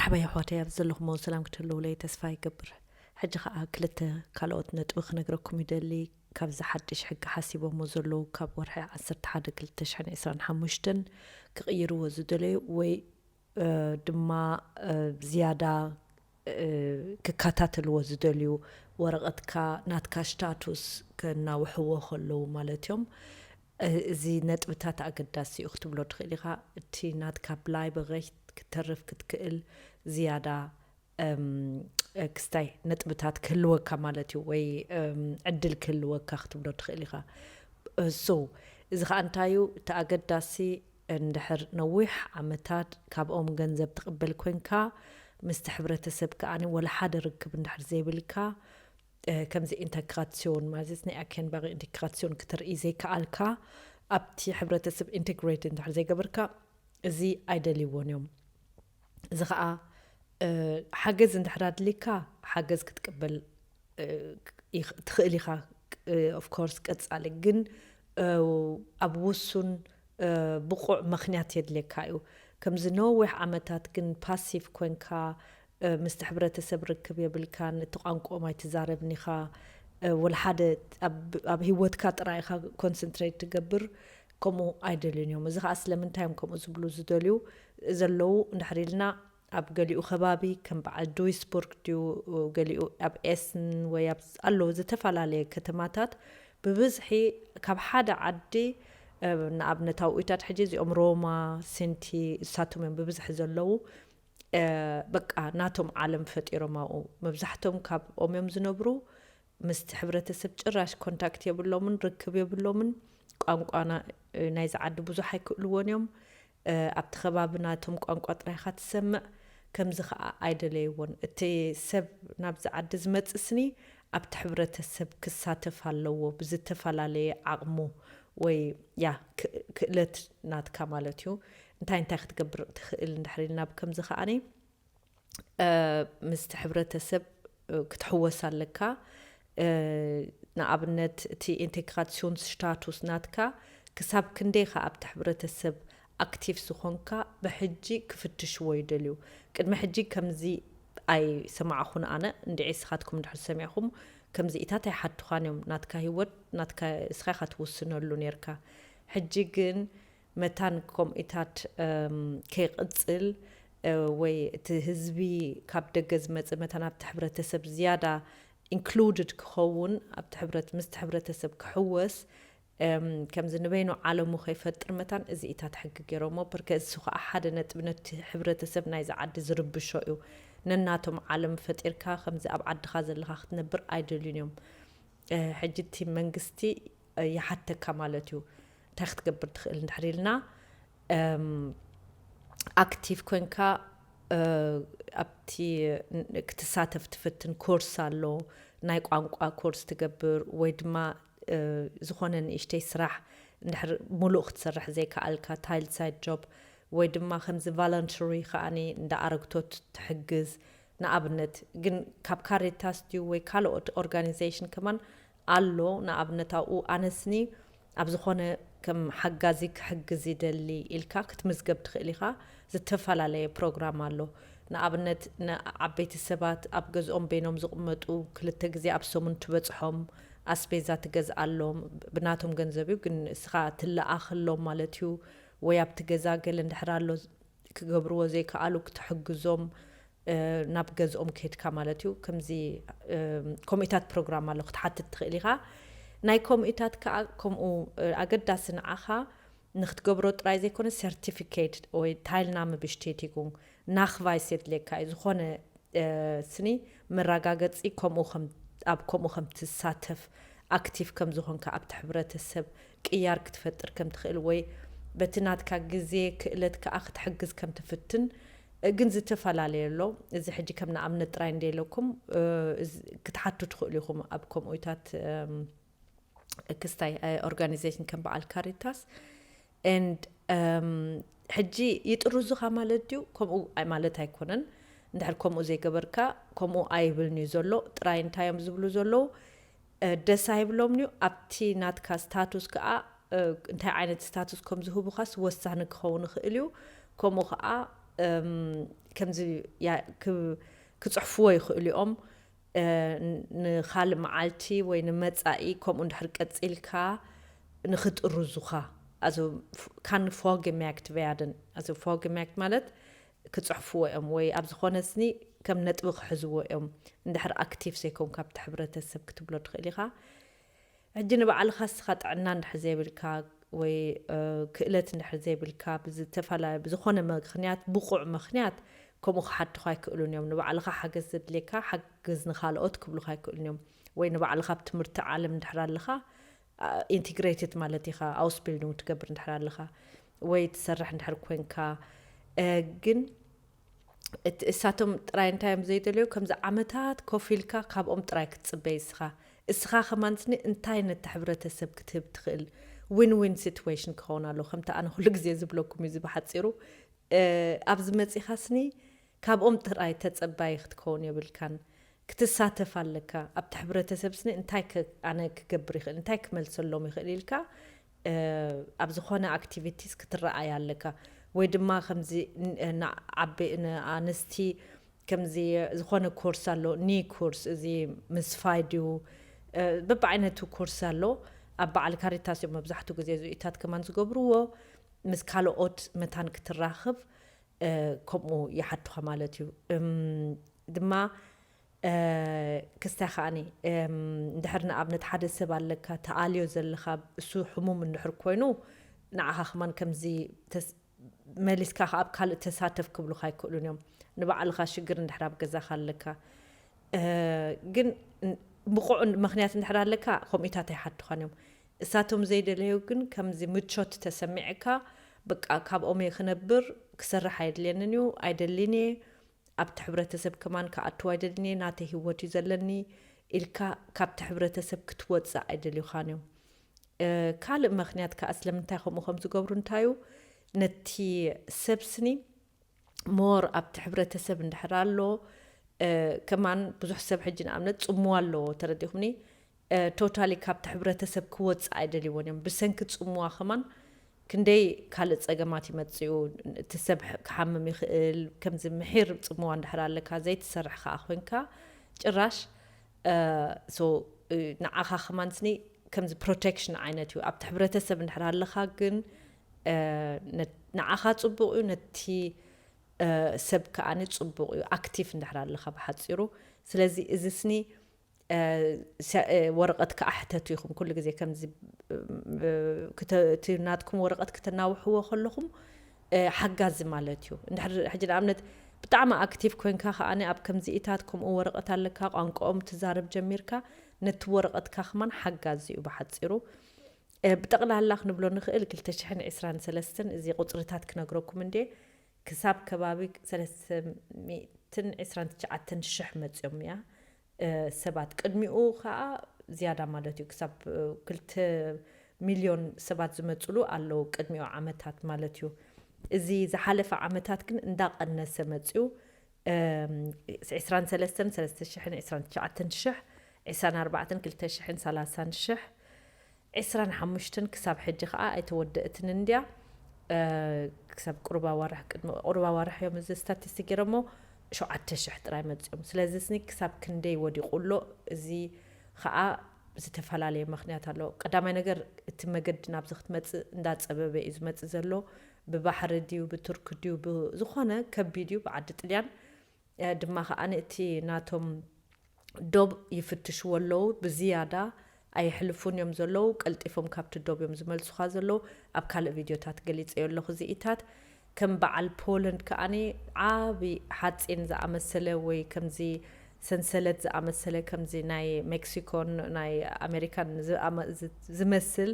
ኣባይ ኣሕዋተይ፣ ኣብ ዘለኹሞ ሰላም ክትህልውለይ ተስፋ ይገብር። ሕጂ ኸኣ ክልተ ካልኦት ነጥቢ ክነግረኩም ይደሊ። ካብዚ ሓድሽ ሕጊ ሓሲቦሞ ዘለዉ፣ ካብ ወርሒ ዓሰርተ ሓደ ክልተ ሽሕን ዕስራን ሓሙሽተን ክቕይርዎ ዝደለዩ ወይ፣ እ፣ ድማ፣ እ፣ ዝያዳ፣ እ፣ ክከታተልዎ ዝደልዩ፣ ወረቐትካ፣ ናትካ ስታቱስ ከናውሕዎ ከለዉ ማለት እዮም። እ፣ እዚ ነጥብታት ኣገዳሲ እዩ ክትብሎ ትኽእል ኢኻ። እቲ ናትካ ብላይ በገሽ ክተርፍ ክትክእል ዝያዳ፣ እም፣ እ፣ ክስታይ ነጥብታት ክህልወካ ማለት እዩ፣ ወይ፣ እም፣ ዕድል ክህልወካ ክትብሎ ትኽእል ኢኻ። እ፣ so፣ እዚ ኸኣ እንታይ እዩ? እቲ ኣገዳሲ፣ እንድሕር ነዊሕ ዓመታት ካብኦም ገንዘብ ትቕበል ኮንካ፣ ምስቲ ሕብረተሰብ ከኣ ወላ ሓደ ርክብ እንድሕር ዘይብልካ፣ እ፣ ከምዚ ኢንተግራሲዮን ማለት ናይ ኣኬንባሪ ኢንተግራሲዮን ክትርኢ ዘይከኣልካ፣ ኣብቲ ሕብረተሰብ ኢንተግሬት እንድሕር ዘይገበርካ፣ እዚ ኣይደልይዎን እዮም። እዚ ኸኣ፣ እ፣ ሓገዝ እንድሕር ኣድልካ፣ ሓገዝ ክትቅበል፣ እ፣ ይኽ-፣ ትኽእል ኢኻ። እ፣ of course ቀጻሊ ግን፣ እ፣ ኣብ ውሱን፣ እ፣ ብቑዕ ምኽንያት የድልየካ እዩ። ከምዚ ነዊሕ ዓመታት ግን ፓሲቭ ኮንካ፣ እ፣ ምስቲ ሕብረተሰብ ርክብ የብልካን፣ እቲ ቋንቋኦም ኣይትዛረብን ኢኻ፣ እ፣ ወላ ሓደ ኣብ፣ ኣብ ህይወትካ ጥራይ ኢኻ ኮንሰንትሬት ትገብር፣ ከምኡ ኣይደልዩን እዮም። እዚ ኸኣ ስለምንታይ እዮም ከምኡ ዝብሉ ዝደልዩ ዘለዉ እንድሕር ኢልና፣ ኣብ ገሊኡ ከባቢ ከም በዓል ዱይስቡርግ ድዩ፣ ገሊኡ ኣብ ኤስን ወይ ኣብ ኣለዉ ዝተፈላለየ ከተማታት ብብዝሒ ካብ ሓደ ዓዲ፣ እ፣ ንኣብነት ኣብ ኡይታት ሕጂ እዚኦም ሮማ፣ ሲንቲ፣ እሳቶም እዮም ብብዝሒ ዘለዉ። እ፣ በቃ ናቶም ዓለም ፈጢሮም ኣብኡ። መብዛሕቶም ካብኦም እዮም ዝነብሩ። ምስቲ ሕብረተሰብ ጭራሽ ኮንታክት የብሎምን፣ ርክብ የብሎምን። ቋንቋ ና-፣ ናይዚ ዓዲ ብዙሕ ኣይክእልዎን እዮም። እ፣ ኣብቲ ከባቢ ናቶም ቋንቋ ጥራይ ኢኻ ትሰምዕ። ከምዚ ኸኣ ኣይደለይዎን። እቲ ሰብ ናብዚ ዓዲ ዝመጽእ ስኒ ኣብቲ ሕብረተሰብ ክሳተፍ ኣለዎ፣ ብዝተፈላለየ ዓቕሙ ወይ፣ ያ፣ ክ-፣ ክእለት ናትካ ማለት እዩ። እንታይ እንታይ ክትገብር ትኽእል እንድሕር ኢልና፣ ብከምዚ ከኣኒ፣ እ፣ ምስቲ ሕብረተሰብ፣ እ፣ ክትሕወስ ኣለካ። እ፣ ንኣብነት፣ እቲ ኢንቴግራሲዮን ስታቱስ ናትካ ክሳብ ክንደይ ኢኻ ኣብቲ ሕብረተሰብ ኣክቲቭ ዝኾንካ ብሕጂ ክፍትሽዎ ይደልዩ። ቅድሚ ሕጂ ከምዚ ኣይሰማዕኹን ኣነ፣ እንድዒ ንስኻትኩም እንድሕር ሰሚዕኹም፣ ከምዚ ኢታት ኣይሓቱኻን እዮም። ናትካ ህይወት፣ ናትካ፣ እስኻ ኢኻ ትውስነሉ ኔርካ። ሕጂ ግን መታን ከምኡታት፣ እም፣ ከይቕጽል፣ እ፣ ወይ እቲ ህዝቢ ካብ ደገ ዝመጽእ መታን ኣብቲ ሕብረተሰብ ዝያዳ ኢንክሉድድ ክኸውን፣ ኣብቲ ሕብረት-፣ ምስቲ ሕብረተሰብ ክሕወስ፣ እም፣ ከምዚ ንበይኑ ዓለሙ ከይፈጥር መታን እዚኢታት ሕጊ ገይሮሞ። በርከ እሱ ኸኣ ሓደ ነጥቢ ነቲ ሕብረተሰብ ናይዚ ዓዲ ዝርብሾ እዩ። ነናቶም ዓለም ፈጢርካ ከምዚ ኣብ ዓድኻ ዘለኻ ክትነብር ኣይደልዩን እዮም። እ፣ ሕጂ እቲ መንግስቲ፣ እ፣ ይሓተካ ማለት እዩ። እንታይ ክትገብር ትኽእል እንድሕር ኢልና፣ እም፣ ኣክቲቭ ኮንካ፣ እ፣ ኣብቲ ን-፣ ክትሳተፍ ትፍትን ኮርስ ኣሎ፣ ናይ ቋንቋ ኮርስ ትገብር ወይ ድማ፣ እ፣ ዝኾነ ንእሽተይ ስራሕ እንድሕር ሙሉእ ክትሰርሕ ዘይከኣልካ፣ ታይል ሳይድ ጆብ ወይ ድማ ከምዚ ቫለንተሪ ከኣኒ እንዳ ኣረግቶት ትሕግዝ። ንኣብነት ግን ካብ ካሪታስ ድዩ ወይ ካልኦት ኦርጋኒዜሽን ከማን ኣሎ። ንኣብነት ኣብኡ ኣነስኒ ኣብ ዝኾነ ከም ሓጋዚ ክሕግዝ ይደሊ ኢልካ ክትምዝገብ ትኽእል ኢኻ። ዝተፈላለየ ፕሮግራም ኣሎ። ንኣብነት ንዓበይቲ ሰባት ኣብ ገዝኦም በይኖም ዝቕመጡ ክልተ ግዜ ኣብ ሰሙን ትበጽሖም፣ ኣስቤዛ ትገዝኣሎም፣ ብናቶም ገንዘብ እዩ ግን እስኻ ትለኣኸሎም ማለት እዩ። ወይ ኣብቲ ገዛ ገለ እንድሕር ኣሎ ክገብርዎ ዘይከኣሉ ክትሕግዞም፣ እ፣ ናብ ገዝኦም ከድካ ማለት እዩ። ከምዚ፣ እ፣ ከምኡታት ፕሮግራም ኣሎ ክትሓትት ትኽእል ኢኻ። ናይ ከምኡታት ከኣ ከምኡ፣ እ፣ ኣገዳሲ ንዓኻ ንክትገብሮ ጥራይ ዘይኮነ ሰርቲፊኬት ወይ ታይልናመ ብሽቴቲጉ ናኽቫይስ የድልየካ እዩ። ዝኾነ፣ እ፣ ስኒ መረጋገጺ ከምኡ ከም፣ ኣብ ከምኡ ከም ትሳተፍ ኣክቲቭ ከም ዝኾንካ ኣብቲ ሕብረተሰብ ቅያር ክትፈጥር ከም ትኽእል ወይ በቲ ናትካ ግዜ ክእለት ከኣ ክትሕግዝ ከም ትፍትን፣ እ፣ ግን ዝተፈላለየ ኣሎ። እዚ ሕጂ ከም ንኣብነት ጥራይ እንደ ኢለኩም፣ እ፣ እዚ ክትሓቱ ትኽእሉ ኢኹም ኣብ ከምኡታት፣ እም፣ ክስታይ፣ እ፣ ኦርጋኒዜሽን ከም በዓል ካሪታስ። And፣ እም፣ ሕጂ ይጥርዙኻ ማለት ድዩ? ከምኡ ኣይ-፣ ማለት ኣይኮነን። እንድሕር ከምኡ ዘይገበርካ፣ ከምኡ ኣይብልን እዩ ዘሎ። ጥራይ እንታይ እዮም ዝብሉ ዘለዉ? እ፣ ደስ ኣይብሎምን እዩ። ኣብቲ ናትካ ስታቱስ ከኣ፣ እ፣ እንታይ ዓይነት ስታቱስ ከም ዝህቡኻስ ወሳኒ ክኸውን ይኽእል እዩ። ከምኡ ከኣ፣ እም፣ ከምዚ ክፅሕፍዎ ይኽእሉ እዮም። ንኻልእ መዓልቲ ወይ ንመፃኢ ከምኡ እንድሕር ቀፂልካ ንኽጥርዙኻ። Also kann vorgemerkt werden. Also vorgemerkt ማለት ክፅሕፍዎ እዮም ወይ ኣብ ዝኾነ ስኒ ከም ነጥቢ ክሕዝዎ እዮም። እንድሕር ኣክቲቭ ዘይኮንካ ኣብቲ ሕብረተሰብ ክትብሎ ትኽእል ኢኻ። ሕጂ ንባዕልኻ እስኻ ጥዕና እንድሕር ዘይብልካ ወይ ክእለት እንድሕር ዘይብልካ ብዝተፈላለዩ ብዝኾነ ምኽንያት ብቑዕ ምኽንያት ከምኡ ክሓቱኻ ኣይክእሉን እዮም። ንባዕልኻ ሓገዝ ዘድልየካ ሓግዝ ንኻልኦት ክብሉኻ ኣይክእሉን እዮም። ወይ ንባዕልኻ ኣብ ትምህርቲ ዓለም እንድሕር ኣለኻ ኢንቲግሬትድ ማለት ኢኻ ኣውስቢልዱንግ ትገብር እንድሕር ኣለኻ ወይ ትሰርሕ እንድሕር ኮንካ ግን እሳቶም ጥራይ እንታይ እዮም ዘይደልዩ ከምዚ ዓመታት ኮፍ ኢልካ ካብኦም ጥራይ ክትፅበ ይስኻ እስኻ ከማን ስኒ እንታይ ነቲ ሕብረተሰብ ክትህብ ትኽእል ዊን ዊን ሲትዌሽን ክኸውን ኣለዎ ከምቲ ኣነ ኩሉ ግዜ ዝብለኩም እዩ እዚ ብሓፂሩ ኣብዚ መፂኻ ስኒ ካብኦም ጥራይ ተፀባይ ክትከውን የብልካን ክትሳተፍ ኣለካ ኣብቲ ሕብረተሰብ ስኒ እንታይ ኣነ ክገብር ይኽእል እንታይ ክመልሰሎም ይኽእል ኢልካ ኣብ ዝኾነ ኣክቲቪቲስ ክትረኣይ ኣለካ ወይ ድማ ከምዚ ዓበ ኣንስቲ ከምዚ ዝኾነ ኮርስ ኣሎ ኒ ኮርስ እዚ ምስፋይ ድዩ በብዓይነቱ ኮርስ ኣሎ ኣብ በዓል ካሪታስ እዮም መብዛሕትኡ ግዜ ዝኡታት ከማን ዝገብርዎ ምስ ካልኦት መታን ክትራኽብ ከምኡ ይሓቱኻ ማለት እዩ ድማ ክስታይ ከዓኒ እንድሕር ንኣብነት ሓደ ሰብ ኣለካ ተኣልዮ ዘለካ እሱ ሕሙም እንድሕር ኮይኑ ንዓኻ ከማን ከምዚ መሊስካ ከ ኣብ ካልእ ተሳተፍ ክብሉካ ኣይክእሉን እዮም ንባዕልካ ሽግር እንድሕር ኣብ ገዛካ ኣለካ ግን ብቑዕ ምክንያት እንድሕር ኣለካ ከምኡታት ኣይሓቱኻን እዮም እሳቶም ዘይደለዩ ግን ከምዚ ምቾት ተሰሚዕካ በቃ ካብኦም እየ ክነብር ክሰርሕ ኣይድልየንን እዩ ኣይደልን እየ ኣብቲ ሕብረተሰብ ከማን ክኣትው ኣይደልን እየ ናተይ ህይወት እዩ ዘለኒ ኢልካ ካብቲ ሕብረተሰብ ክትወፅእ ኣይደልዩኻን እዮም ካልእ ምክንያት ከዓ ስለምንታይ ከምኡ ከም ዝገብሩ እንታይ እዩ ነቲ ሰብ ስኒ ሞር ኣብቲ ሕብረተሰብ እንድሕር ኣሎ ከማን ብዙሕ ሰብ ሕጂ ንኣብነት ፅምዋ ኣለዎ ተረዲኹምኒ ቶታሊ ካብቲ ሕብረተሰብ ክወፅእ ኣይደልይዎን እዮም ብሰንኪ ፅምዋ ከማን ክንደይ ካልእ ፀገማት ይመፅኡ እቲ ሰብ ክሓምም ይኽእል ከምዚ ምሒር ፅምዋ እንድሕር ኣለካ ዘይትሰርሕ ከዓ ኮንካ ጭራሽ ንዓኻ ከማን ስኒ ከምዚ ፕሮቴክሽን ዓይነት እዩ ኣብቲ ሕብረተሰብ እንድሕር ኣለኻ ግን ንዓኻ ፅቡቕ እዩ ነቲ ሰብ ከዓኒ ፅቡቕ እዩ ኣክቲቭ እንድሕር ኣለኻ ብሓፂሩ ስለዚ እዚ ስኒ ወረቐት ከዓ ሕተቱ ኢኹም ኩሉ ግዜ ከምዚ እቲ ናትኩም ወረቐት ክተናውሕዎ ከለኹም ሓጋዚ ማለት እዩ እንድሕር ሕጂ ንኣብነት ብጣዕሚ ኣክቲቭ ኮንካ ከዓኒ ኣብ ከምዚኢታት ከምኡ ወረቐት ኣለካ ቋንቋኦም ትዛረብ ጀሚርካ ነቲ ወረቐትካ ከማን ሓጋዚ እዩ ብሓፂሩ ብጠቕላላ ክንብሎ ንኽእል ክልተ ሽሕን ዕስራን ሰለስተን እዚ ቁፅርታት ክነግረኩም እንዴ ክሳብ ከባቢ ሰለስተ ሚእትን ዕስራን ትሽዓተን ሽሕ መፂኦም እያ ሰባት ቅድሚኡ ከዓ ዝያዳ ማለት እዩ ክሳብ ክልተ ሚልዮን ሰባት ዝመፅሉ ኣለዉ ቅድሚኡ ዓመታት ማለት እዩ እዚ ዝሓለፈ ዓመታት ግን እንዳቀነሰ መፅዩ ዕስራን ሰለስተን ሰለስተ ሽሕን ዕስራን ትሽዓተን ሽሕ ዕስራን ኣርባዕተን ክልተ ሽሕን ሰላሳን ሽሕ ዕስራን ሓሙሽተን ክሳብ ሕጂ ከዓ ኣይተወደእትን እንድያ ክሳብ ቁሩብ ኣዋርሕ ቅድሚ ቁሩብ ኣዋርሕ እዮም እዚ ስታቲስቲክ ገይሮሞ ሸውዓተ ሽሕ ጥራይ መፂኦም ስለዚ ስኒ ክሳብ ክንደይ ወዲቑ ኣሎ እዚ ከዓ ዝተፈላለየ ምክንያት ኣሎ ቀዳማይ ነገር እቲ መገዲ ናብዚ ክትመፅእ እንዳፀበበ እዩ ዝመፅእ ዘሎ ብባሕሪ ድዩ ብቱርክ ድዩ ዝኾነ ከቢድ እዩ ብዓዲ ጥልያን ድማ ከዓ እቲ ናቶም ዶብ ይፍትሽዎ ኣለዉ ብዝያዳ ኣየሕልፉን እዮም ዘለዉ ቀልጢፎም ካብቲ ዶብ እዮም ዝመልሱኻ ዘለዉ ኣብ ካልእ ቪድዮታት ገሊፀዮ ኣለኹ እዚኢታት ከም በዓል ፖለንድ ከዓኒ ዓቢ ሓፂን ዝኣመሰለ ወይ ከምዚ ሰንሰለት ዝኣመሰለ ከምዚ ናይ ሜክሲኮን ናይ ኣሜሪካን ዝመስል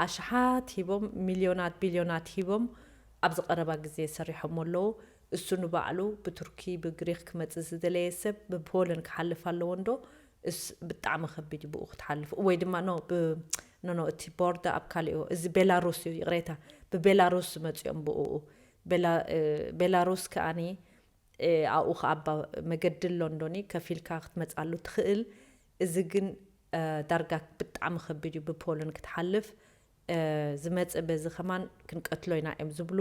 ኣሽሓት ሂቦም ሚልዮናት ቢልዮናት ሂቦም ኣብዚ ቀረባ ግዜ ሰሪሖም ኣለዉ እሱ ንባዕሉ ብቱርኪ ብግሪክ ክመፅእ ዝደለየ ሰብ ብፖለን ክሓልፍ ኣለዎ እንዶ እስ ብጣዕሚ ከቢድ እዩ ብኡ ክትሓልፍ ወይ ድማ ኖ ኖ እቲ ቦርዳ ኣብ ካሊኡ እዚ ቤላሩስ እዩ ይቕሬታ ብቤላሩስ ዝመፅኦም ብኡ ቤላሩስ ከኣኒ ኣብኡ ከኣባ መገዲ ኣሎ እንዶኒ ከፊልካ ክትመፃሉ ትኽእል እዚ ግን ዳርጋ ብጣዕሚ ከቢድ እዩ ብፖለን ክትሓልፍ ዝመፀ በዚ ከማን ክንቀትሎ ኢና እዮም ዝብሉ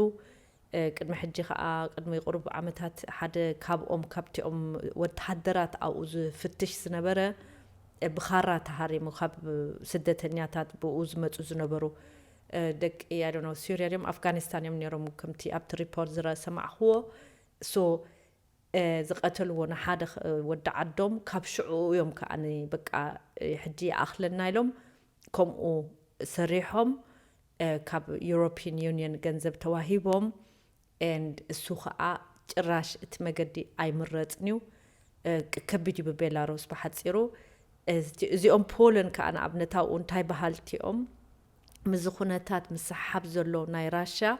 ቅድሚ ሕጂ ከዓ ቅድሚ ቁሩብ ዓመታት ሓደ ካብኦም ካብቲኦም ወተሃደራት ኣብኡ ዝፍትሽ ዝነበረ ብኻራ ተሃሪሙ ካብ ስደተኛታት ብኡ ዝመፁ ዝነበሩ ደቂ ያደኖ ሱርያ ድዮም ኣፍጋኒስታን እዮም ነይሮም ከምቲ ኣብቲ ሪፖርት ዝሰማዕክዎ። ሶ ዝቀተልዎ ንሓደ ወዲ ዓዶም ካብ ሽዑ እዮም ከዓ በቃ ሕጂ ይኣኽለና ኢሎም ከምኡ ሰሪሖም ካብ European Union ገንዘብ ተዋሂቦም and እሱ ከዓ ጭራሽ እቲ መገዲ ኣይምረፅን እዩ። ከቢድ እዩ ብቤላሩስ ብሓፂሩ። እዚኦም ፖለን ከዓ ንኣብነት ኣብኡ እንታይ በሃልቲ እዮም? ምስዚ ኩነታት ምስሕሓብ ዘሎ ናይ ራሽያ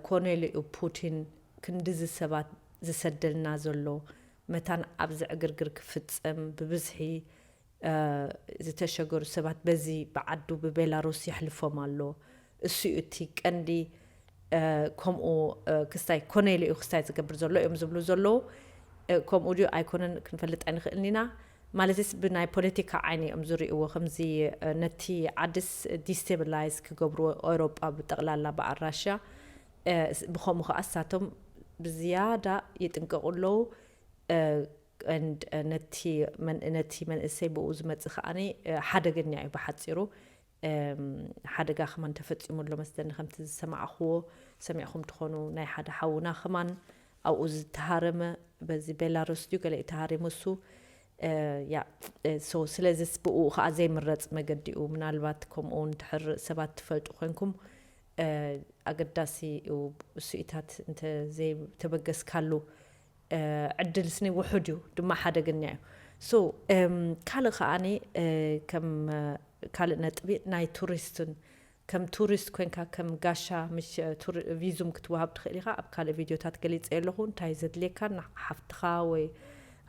ኮነ ኢሉ እዩ ፑቲን ክንድዚ ሰባት ዝሰደልና ዘሎ፣ መታን ኣብዚ ዕግርግር ክፍፀም ብብዝሒ ዝተሸገሩ ሰባት በዚ ብዓዱ ብቤላሩስ የሕልፎም ኣሎ። እሱ እዩ እቲ ቀንዲ ከምኡ ክስታይ ኮነ ኢሉ እዩ ክስታይ ዝገብር ዘሎ እዮም ዝብሉ ዘለዉ። ከምኡ ድዩ ኣይኮነን ክንፈልጥ ኣይንኽእልን ኢና። ማለትስ ብናይ ፖለቲካ ዓይኒ እዮም ዝርእይዎ። ከምዚ ነቲ ዓድስ ዲስቴብላይዝ ክገብርዎ ኤውሮጳ ብጠቕላላ በዓል ራሽያ ብኸምኡ ከዓ እሳቶም ብዝያዳ ይጥንቀቑ ኣለዉ። ነቲ መንእሰይ ብኡ ዝመፅእ ከዓኒ ሓደገኛ እዩ ብሓፂሩ። ሓደጋ ከማን ተፈፂሙ ኣሎ መስለኒ ከምቲ ዝሰማዕኽዎ ሰሚዕኹም ትኾኑ ናይ ሓደ ሓውና ከማን ኣብኡ ዝተሃረመ በዚ ቤላሩስ ድዩ ገለ እዩ ተሃሪሙ እሱ። ያ ስለዚስ ብኡ ከዓ ዘይምረፅ መገዲኡ ምናልባት ከምኡ እንድሕር ሰባት ትፈልጡ ኮንኩም ኣገዳሲ እዩ። እሱኢታት እንተዘይተበገስካሉ ዕድል ስኒ ውሑድ እዩ ድማ ሓደገኛ እዩ። ሶ ካልእ ከዓኒ ከም ካልእ ነጥቢ ናይ ቱሪስትን ከም ቱሪስት ኮንካ ከም ጋሻ ምሽ ቪዙም ክትወሃብ ትኽእል ኢኻ። ኣብ ካልእ ቪድዮታት ገሊፀ ኣለኹ እንታይ ዘድልየካ ሓፍትኻ ወይ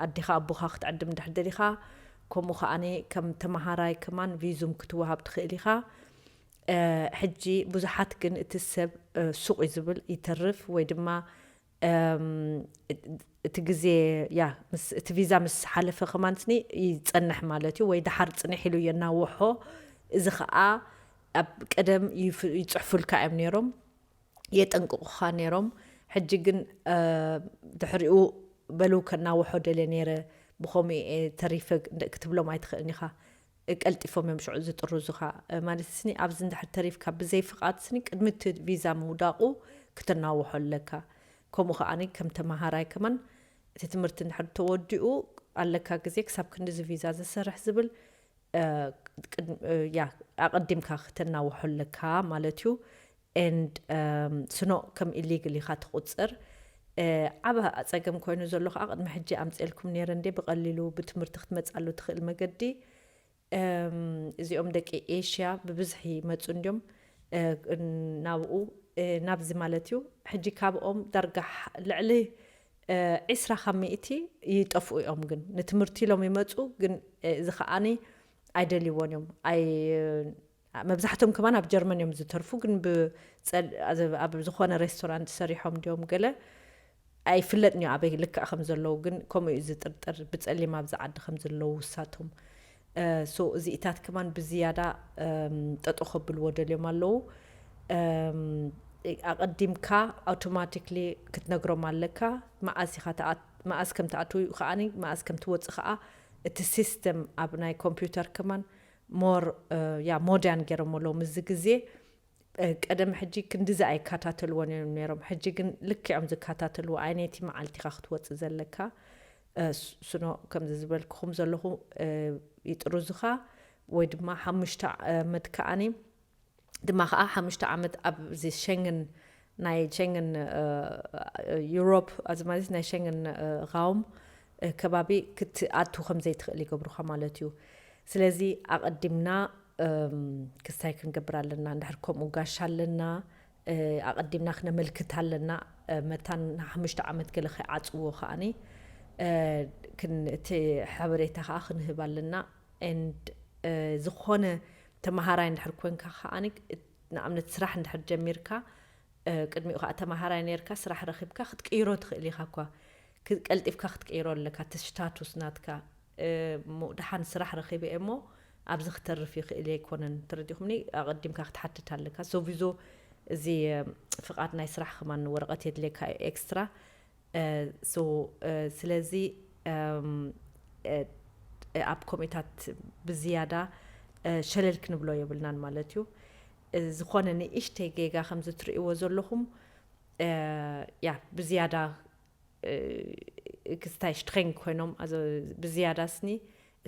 ኣዴኻ ኣቦኻ ክትዕድም እንድሕር ደሊኻ። ከምኡ ከዓኒ ከም ተመሃራይ ከማን ቪዙም ክትወሃብ ትኽእል ኢኻ። ሕጂ ብዙሓት ግን እቲ ሰብ ሱቕ እዩ ዝብል ይተርፍ ወይ ድማ እቲ ግዜ ያ እቲ ቪዛ ምስ ሓለፈ ከማን ስኒ ይፀንሕ ማለት እዩ ወይ ደሓር ፅንሕ ኢሉ የናውሖ። እዚ ከዓ ኣብ ቀደም ይፅሕፉልካ እዮም ነይሮም የጠንቅቑኻ ነይሮም። ሕጂ ግን ድሕሪኡ በሉ ከናውሖ ደልየ ነይረ ብኸምኡ እየ ተሪፈ ክትብሎም ኣይትኽእልን ኢኻ። ቀልጢፎም እዮም ሽዑ ዝጥርዙኻ ማለት ስኒ ኣብዚ እንድሕር ተሪፍካ ብዘይ ፍቓድ ስኒ ቅድሚ እቲ ቪዛ ምውዳቑ ክትናውሖ ኣለካ። ከምኡ ከዓኒ ከም ተመሃራይ ከማን እቲ ትምህርቲ እንድሕር ተወዲኡ ኣለካ ግዜ ክሳብ ክንድዚ ቪዛ ዝሰርሕ ዝብል ያ ኣቐዲምካ ክተናውሖ ኣለካ ማለት እዩ። And ስኖ ከም ኢሊግል ኢኻ ትቑፅር። ዓብ ፀገም ኮይኑ ዘሎ ከዓ ቅድሚ ሕጂ ኣምፅኤልኩም ነይረ እንዴ ብቐሊሉ ብትምህርቲ ክትመፅኣሉ ትኽእል መገዲ እዚኦም ደቂ ኤሽያ ብብዝሒ ይመፁ እንድዮም ናብኡ ናብዚ ማለት እዩ። ሕጂ ካብኦም ዳርጋ ልዕሊ ዒስራ ካብ ሚእቲ ይጠፍኡ እዮም ግን ንትምህርቲ ኢሎም ይመፁ ግን እዚ ከዓኒ ኣይደልይዎን እዮም። ኣይ መብዛሕቶም ከማን ኣብ ጀርመን እዮም ዝተርፉ ግን ኣብ ዝኾነ ሬስቶራንት ሰሪሖም እንዲዮም ገለ ኣይፍለጥን እዩ ኣበይ ልክዕ ከም ዘለዉ ግን ከምኡ እዩ ዝጥርጥር ብፀሊም ኣብዚ ዓዲ ከም ዘለዉ ውሳቶም። ሶ እዚኢታት ከማን ብዝያዳ ጠጦ ከብልዎ ደልዮም ኣለዉ። ኣቐዲምካ ኣውቶማቲክሊ ክትነግሮም ኣለካ መኣስ ኢኻ መኣስ ከም ትኣትው ከዓኒ መኣስ ከም ትወፅእ ከዓ እቲ ሲስተም ኣብ ናይ ኮምፒውተር ከማን ሞር ያ ሞደርን ገይሮም ኣለዉ ምስዚ ግዜ። ቀደም ሕጂ ክንድዚ ኣይከታተልዎን እዮም ነይሮም ሕጂ ግን ልክዕም ዝከታተልዎ ኣይነይቲ መዓልቲ ኢኻ ክትወፅእ ዘለካ። ስኖ ከምዚ ዝበልክኹም ዘለኹ ይጥርዙኻ ወይ ድማ ሓሙሽተ ዓመት ከዓኒ ድማ ከዓ ሓሙሽተ ዓመት ኣብዚ ሸንግን ናይ ሸንግን ዩሮፕ እዚ ማለት ናይ ሸንግን ቃውም ከባቢ ክትኣቱ ከም ዘይትኽእል ይገብሩኻ ማለት እዩ። ስለዚ ኣቐዲምና ክስታይ ክንገብር ኣለና እንድሕር ከምኡ ጋሻ ኣለና ኣቐዲምና ክነመልክት ኣለና። መታን ንሓሙሽተ ዓመት ገለ ከይዓፅዎ ከዓኒ እቲ ሓበሬታ ከዓ ክንህብ ኣለና። And ዝኾነ ተመሃራይ እንድሕር ኮንካ ከዓኒ ንኣብነት ስራሕ እንድሕር ጀሚርካ ቅድሚኡ ከዓ ተመሃራይ ነርካ ስራሕ ረኪብካ ክትቅይሮ ትኽእል ኢኻ እኳ ቀልጢፍካ ክትቅይሮ ኣለካ እቲ ስታቱስ ናትካ። ደሓን ስራሕ ረኪበ እሞ ኣብዚ ክተርፍ ይኽእል ኣይኮነን ተረዲኹምኒ ኣቐዲምካ ክትሓትት ኣለካ ሶ ቪዞ እዚ ፍቓድ ናይ ስራሕ ከማን ወረቐት የድልየካ እዩ ኤክስትራ። So ስለዚ ኣብ ኮሚታት ብዝያዳ ሸለል ክንብሎ የብልናን ማለት እዩ። ዝኾነ ንእሽተይ ጌጋ ከምዚ ትርእይዎ ዘለኹም ያ ብዝያዳ ክስታይ ሽትኸኝ ኮይኖም ብዝያዳ ስኒ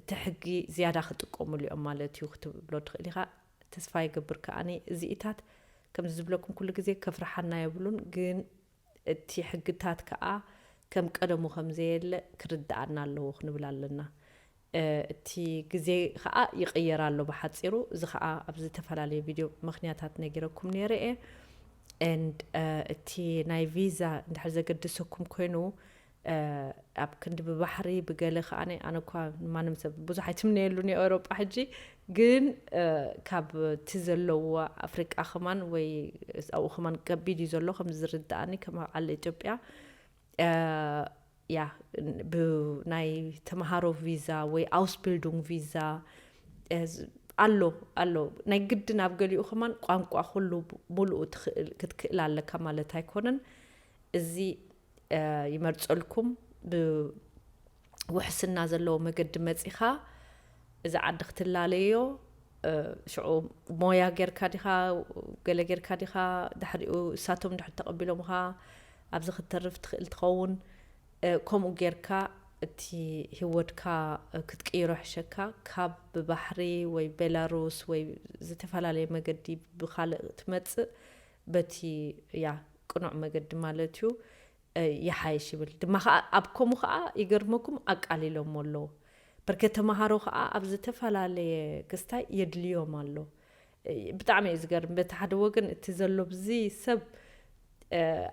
እቲ ሕጊ ዝያዳ ክጥቀሙሉ እዮም ማለት እዩ ክትብሎ ትኽእል ኢኻ። ተስፋ ይገብር ከኣ እዚኢታት ከምዚ ዝብለኩም ኩሉ ግዜ ከፍርሓና የብሉን፣ ግን እቲ ሕግታት ከኣ ከም ቀደሙ ከም ዘየለ ክርድኣና ኣለዎ ክንብል ኣለና። እቲ ግዜ ከኣ ይቕየር ኣሎ ብሓፂሩ። እዚ ከኣ ኣብ ዝተፈላለየ ቪድዮ ምኽንያታት ነጊረኩም ነይረ እየ። And እቲ ናይ ቪዛ እንድሕር ዘገድሰኩም ኮይኑ ኣብ ክንዲ ብባሕሪ ብገለ ከኣ ኣነ እኳ ማንም ሰብ ብዙሕ ኣይትምነየሉን የኣውሮጳ ሕጂ፣ ግን ካብ እቲ ዘለዎ ኣፍሪቃ ከማን ወይ ኣብኡ ከማን ከቢድ እዩ ዘሎ ከም ዝርድኣኒ ከም ዓለ ኢትዮጵያ። ያ ብናይ ተምሃሮ ቪዛ ወይ ኣውስቢልዱንግ ቪዛ ኣሎ ኣሎ ናይ ግድን ኣብ ገሊኡ ከማን ቋንቋ ኩሉ ሙሉኡ ክትክእል ኣለካ ማለት ኣይኮነን። እዚ ይመርፀልኩም ብውሕስና ዘለዎ መገዲ መፂኻ እዚ ዓዲ ክትላለዮ ሽዑ ሞያ ጌርካ ዲኻ ገለ ጌርካ ዲኻ ድሕሪኡ እሳቶም ድሕር ተቐቢሎምኻ ኣብዚ ክትተርፍ ትኽእል ትኸውን። ከምኡ ጌርካ እቲ ህይወትካ ክትቅይሮ ሕሸካ ካብ ብባሕሪ ወይ ቤላሩስ ወይ ዝተፈላለየ መገዲ ብካልእ ትመፅእ በቲ ያ ቅኑዕ መገዲ ማለት እዩ ይሓይሽ ይብል ድማ ከዓ ኣብ ከምኡ ከዓ ይገርመኩም ኣቃሊሎም ኣለዉ። በርከ ተምሃሮ ከዓ ኣብ ዝተፈላለየ ክስታይ የድልዮም ኣሎ። ብጣዕሚ እዩ ዝገርም። በቲ ሓደ ወገን እቲ ዘሎ ብዚ ሰብ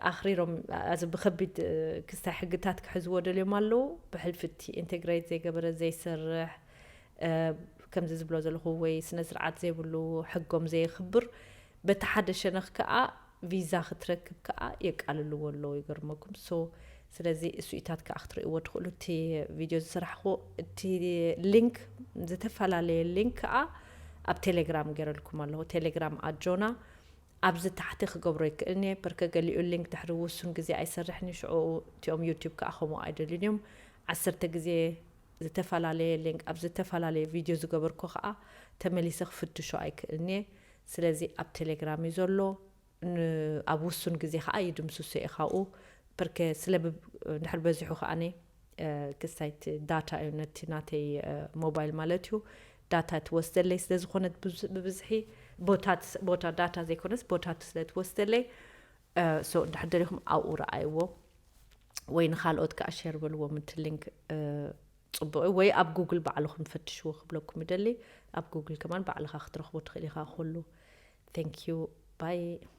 ኣኽሪሮም ኣዚ ብከቢድ ክስታይ ሕግታት ክሕዝዎ ደልዮም ኣለዉ። ብሕልፊ እቲ ኢንቴግሬት ዘይገበረ ዘይሰርሕ ከምዚ ዝብሎ ዘለኹ ወይ ስነ ስርዓት ዘይብሉ ሕጎም ዘየኽብር በቲ ሓደ ሸነኽ ከዓ ቪዛ ክትረክብ ከዓ የቃልልዎ ኣለዉ ይገርመኩም። So ስለዚ እሱኢታት ከዓ ክትርእይዎ ትኽእሉ እቲ ቪድዮ ዝሰራሕኹ እቲ ሊንክ ዝተፈላለየ ሊንክ ከዓ ኣብ ቴሌግራም ገይረልኩም ኣለኹ። ቴሌግራም ኣጆና ኣብዚ ታሕቲ ክገብሮ ይክእልኒ በርከ ገሊኡ ሊንክ ድሕሪ ውሱን ግዜ ኣይሰርሕን ሽዑ እቲኦም ዩቲዩብ ከዓ ከምኡ ኣይደልን እዮም። ዓሰርተ ግዜ ዝተፈላለየ ሊንክ ኣብ ዝተፈላለየ ቪድዮ ዝገበርኮ ከዓ ተመሊሰ ክፍትሾ ኣይክእልኒ። ስለዚ ኣብ ቴሌግራም እዩ ዘሎ። ኣብ ውሱን ግዜ ከዓ ይድምስሶ እየ ካብኡ በርከ ስለ ድሕር በዚሑ ከዓኒ ክስታይት ዳታ እዩ ነቲ ናተይ ሞባይል ማለት እዩ ዳታ ትወስደለይ ስለ ዝኾነት ብብዝሒ ቦታ ዳታ ዘይኮነስ ቦታ ስለ ትወስደለይ። So እንድሕር ደሊኹም ኣብኡ ረኣይዎ ወይ ንካልኦት ከዓ ሸር በልዎም እቲ ሊንክ። ፅቡቅ እዩ ወይ ኣብ ጉግል ባዕልኹም ፈትሽዎ ክብለኩም ይደሊ። ኣብ ጉግል ከማን ባዕልኻ ክትረኽቦ ትኽእል ኢኻ ኩሉ። Thank you bye.